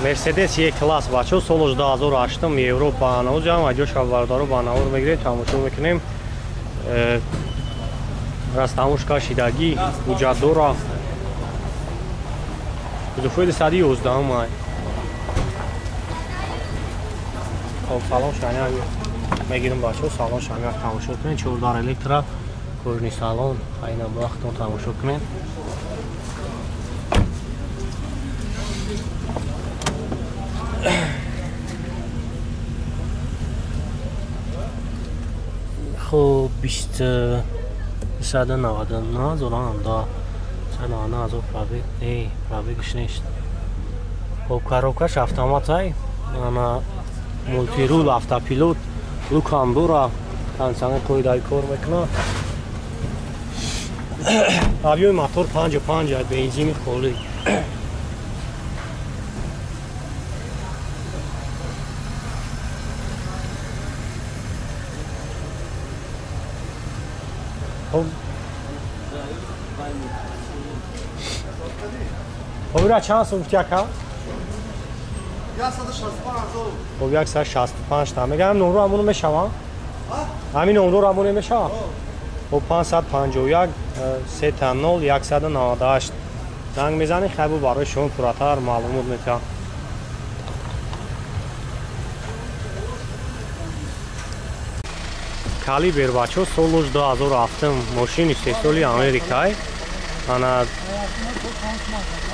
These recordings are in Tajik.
Мерседес Е класс бачо солш 2008 Европа анаузам аҷоша бародаро ба навор мегирем, тамошо мекунем. Растамушка шидагӣ ҳуҷҷат дора. Кузовҳои 111 май. Хоб салон шаня мегирем бачо, салон шаня тамошо кунем. 14 электро кожни салон, айна вақтон тамошо кунем. Хоб 299 зоран да 199 пробег, не, пробегш нест. Хоб коробкаш автомат ай, ана мултирул, автопилот, лукам дора, кондиционер қоидаи кор мекунад. Авиои мотор 55 ай, бензини холӣ. Хоб ира чанд сум гуфти ака? 165. Хоб 165 та. Мегам номро ҳамоно мешавам? Ҳамин номро ҳамоно мешавам? Хоб 551 30 198 занг мезанед, хайбу барои шумо пурратар маълумот метиҳам. Калибер бачо солш 2007 мошини сесоли Америкай. Ана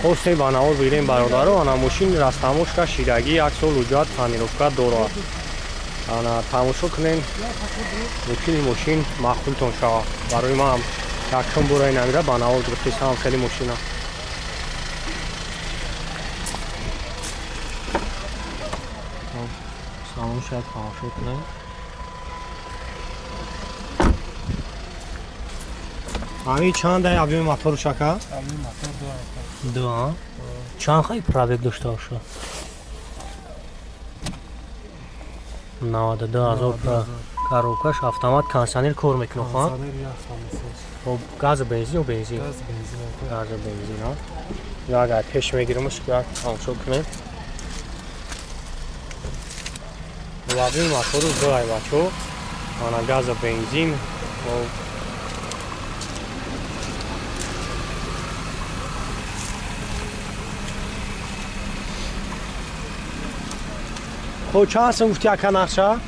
хостем ба навор бигирем бародаро, ана мошин растамошка шидагӣ як сол ҳуҷҷат тонировка дорад. Ана тамошо кунем, мумкин мошин маъқултон шавад. Барои ман якум бора ин амира ба навор гирифтесам хеле мошина. Салон шояд тамошо кунем. Ами чанд ай объёми мотору шака? Объёми мотор 2. 2. Чанд хай пробег дошта боша? 92,000 коробкаш автомат, кондиционер кор мекунад, ха? Хоб газ бензин ё бензин? Газ бензин. Газ бензин, ха? Ё агар пеш мегиримш, як тамошо кунем. Объёми мотору 2 ай бачо. Ана газ бензин. Хоб чанд сум гуфти ака нақша?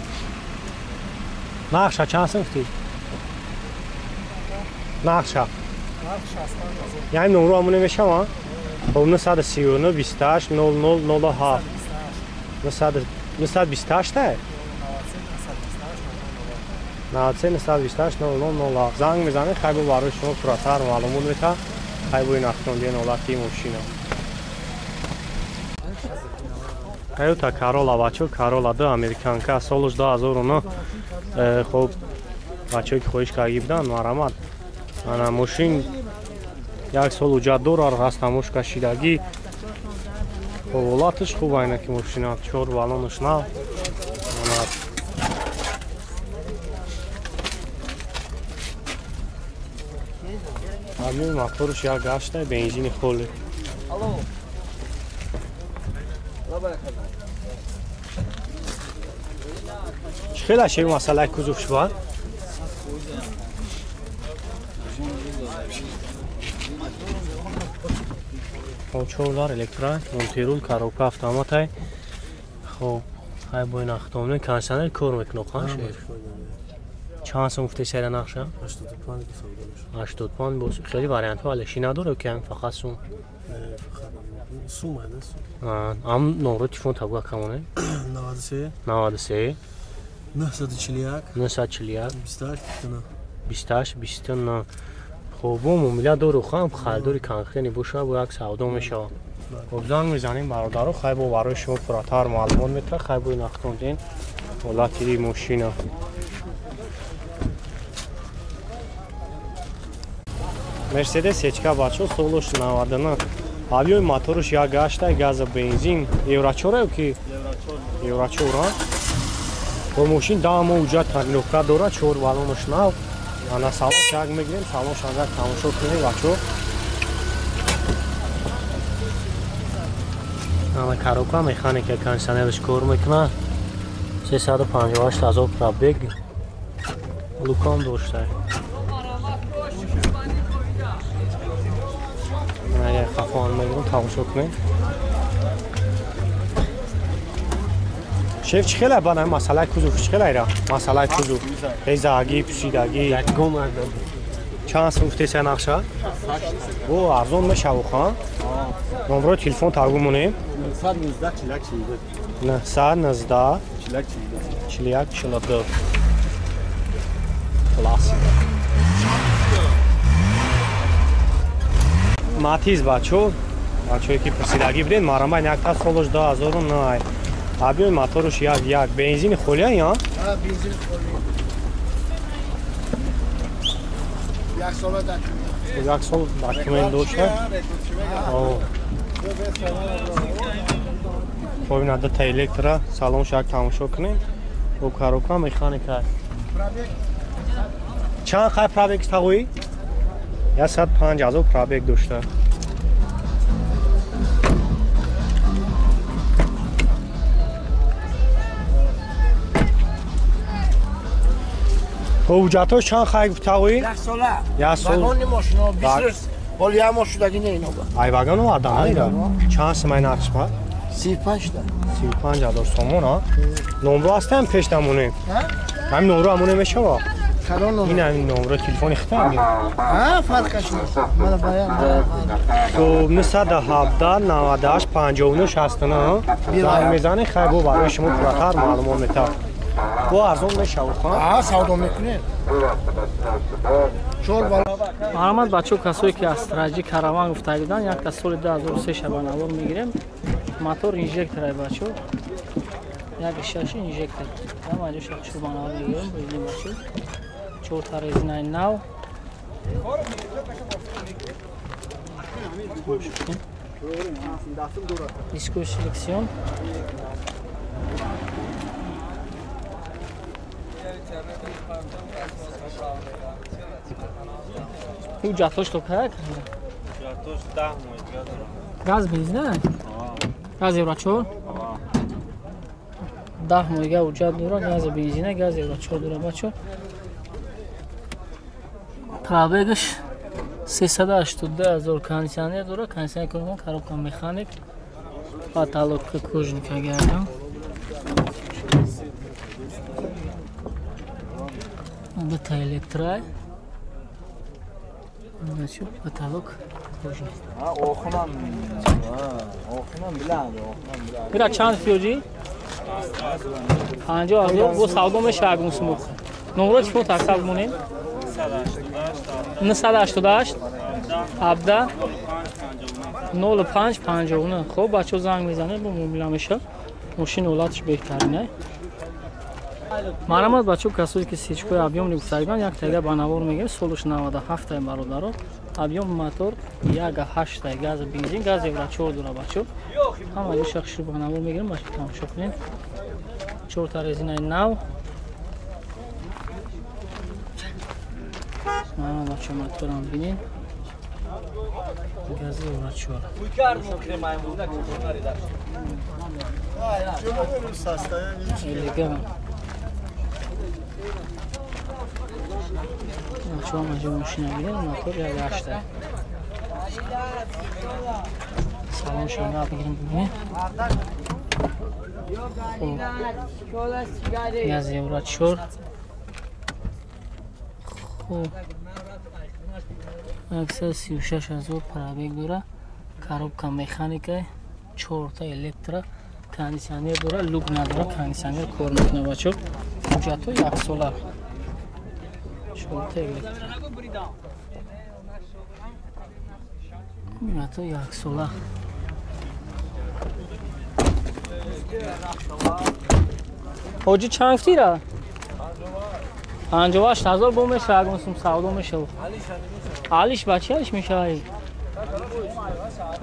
Нақша чанд сум гуфти? Нақша. Яъне номро ҳамоне мешавам? Хоб 939 28 00 07. 928 та? 93 928 00 07. Занг мезанед, хайбу барои шумо пурратар маълумот метаҳад. Хайбу ин автомобили ҳолати мошина. Toyota Corolla бачо, Corolla 2 американка, солш 2009. Хоб бачое ки хоҳиш карда буданд, марамат. Ана мошин як сол ҳуҷҷат дорад, растамошка шидагӣ. Хоб ҳолаташ хуб айна ки мошина 4 баллонаш нав. Ана объёми мотораш як гашта, бензини холӣ. Чӣ хела шеви масъалаи кузов шуд? Хоб 4 электро, мултирул, коробка автоматай. Хоб хай бо ин автомобил кондиционер кор мекунад, ха шеф? Чанд сум гуфте сайра нақша? 85 85 боз хеле вариантҳо алеши надорад ки фақат сум. Сум айда сум. Ам номро телефон табуга камоне? 93 93 941 941 28 29 28 29. Хоб бо муомила дору хам харидори конкретни боша, бо як савдо мешавад. Хоб занг мезанем бародаро, хай бо барои шумо пурратар маълумот метаҳад, хай бо ин автомобил ҳолати мошина. Мерседес Ечка бачо солш 99. Объёми мотораш як гашта, газа бензин, евро 4 ё ки? Евро 4, ха? Бо мошин 10 моҳ ҳуҷҷат тонировка дорад, 4 баллонаш нав. Ана салон як мегирем, салон шангак тамошо кунем бачо. Ана коробка механика кондиционерш кор мекунад. 358 ҳазор пробег. Лукам дошта. Агар хафон мегирам тамошо кунед. Шеф чӣ хела бана масъалаи кузов чӣ хела ира? Масъалаи кузов. Резагӣ, пӯшидагӣ. Якгон Чанд сум гуфтеса нақша? О, арзон мешаву хан. Номрои телефон тагу монем. 919 41 42. 919 41 41 42. Класс. Матиз бачо, бачое ки пурсидагӣ будед, марамай якта солаш 2009. Объёми моторуш 1.1, бензини холия я? Ҳа, бензини холӣ. Як сола документ. Як сол документ дошта. О. Хоб ина дута электро, салон шак тамошо кунем. Бо коробка механика. Чанд хай пробег тағоӣ? 105 ҳазор пробег дошта. Ҳуҷҷатҳо чанд хай гуфтагӯӣ? Як сола. Як сол. Вагони мошино 20 рӯз. Ҳоло як моҳ шудаги не ино. Ай вагон овардан айра. Чанд сумай нархш ба? 35 та. 35 ҳазор сомон, а? Номро ҳастам пеш дамонем. Ҳамин номро амоне мешава? Кадом номро? Ин ҳамин номро телефони хитам. Ҳа, фарқаш нест. Мана баян. Хоб 917 98 59 69 занг мезанед, хай бо барои шумо пурратар маълумот метавад. Бо арзон мешавад, ха? Ҳа, савдо мекунем. Марҳамат бачаҳо, касое ки аз Траҷи караван гуфта буданд, якта соли 2003 ба навор мегирем. Мотор инжекторай бачаҳо. 1.6 инжектор. Ҳама ҷоша чор ба навор мегирем, бибинем бачаҳо. Чорта резинаи нав. Дискои селексион. Ҳуҷҷатҳош то кая карда? Ҳуҷҷатҳош 10 моҳ дига дорам. Газ бензин? Газ евро 4? 10 моҳ дига ҳуҷҷат дора, газ бензина, газ евро 4 дора бачо. Пробегаш 382 ҳазор, кондиционер дора, кондиционер кор, коробка механик, потолок кожника гардам. Дута электрай. Бачо, потолок кожник. Охунам, охунам билад, охунам билад. Бира чанд фиёҷи? 50 ҳазор. Бо савдо мешавад мусмух. Номро телефон таксаб монем? 988 17 05 59. Хоб бачаҳо занг мезанед, бо муомила мешавад. Мошин ҳолаташ беҳтарин. Марҳамат бачаҳо, касое ки сечкои объёмни гуфтаган, як тайга ба навор мегирем. Солаш 97 бародаро. Объём мотор 1.8 газ бензин, газ евро 4 дора бачаҳо. Ҳама ҷоша хушрӯ ба навор мегирем, бачаҳо тамошо кунед. Чорта резинаи нав. Марҳамат бачаҳо, моторам бинед. Газ евро 4. Элегант. Бачаҳо маҷо мошина бинед, мотор 1.8. Салон шона бигирем бибинед. Хуб. Газ евро 4. Хуб. 136 ҳазор пробег дора. Коробка механика, 4та электро, кондиционер дора, люк надора, кондиционер кор мекунад бачаҳо. Ҳуҷҷатҳо як сола. 4та электро. Ҳуҷҷатҳо як сола. Ҳоҷи чанд гуфтира? 58 ҳазор бо мешавад, агар савдо мешавад. Алиш бача алиш мешавад.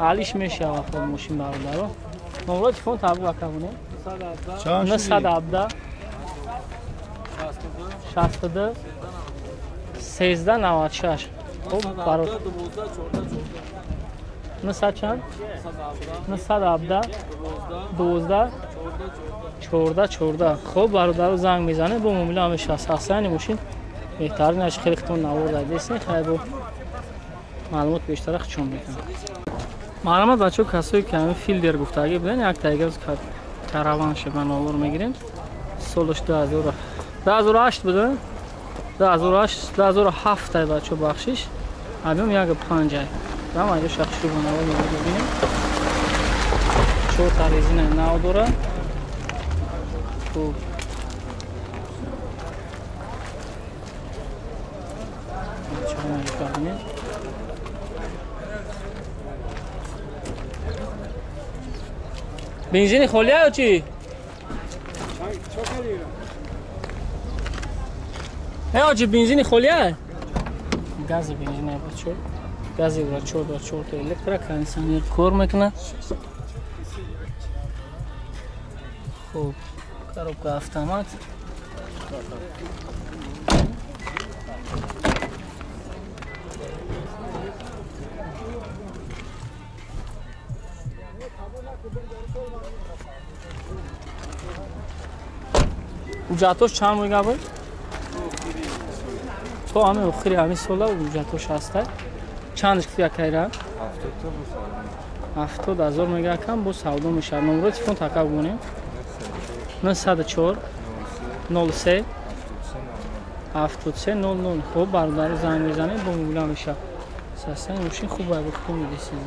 Алиш мешавад хоб мошин бародаро. Номро телефон табу акавоне. 917 62 13 96. Хоб бародар. 900 чанд? 917 12 14 14. Хоб бародаро занг мезанед, бо муомила мешавад. Сахсияни мошин беҳтаринаш хеле хитон навор дадесен, хай бо маълумот бештара хичон мекунам. Марҳамат бачаҳо, касое ки ҳамин филдер гуфтагӣ буден, як тайгаз караван шеба навор мегирем. Солаш 2008 буда? 2008 2007 ай бачаҳо, бахшиш. Абём 1.5 ай. Дам айҷо шахши бо навор мебинем. 4 та резина нав дора. Хуб. Бензини холия ё чӣ? Э, оҷи бензини холия? Гази бензин бачо. Гази ва 4 ва 4 та электро кондиционер кор мекунад. Хуб, коробка автомат. Ҳуҷҷатош чанд мега буд? То ҳамин охири ҳамин сола ҳуҷҷатош ҳаста. Чандаш кифоя кайра? 70 ҳазор мега кам бо савдо мешавад. Номерои телефон така бигӯнем. 904 03 73 00. Хуб, бародаро занг мезанед, бо муомила мешавад. Састани мошин хуб бо хуб медисед.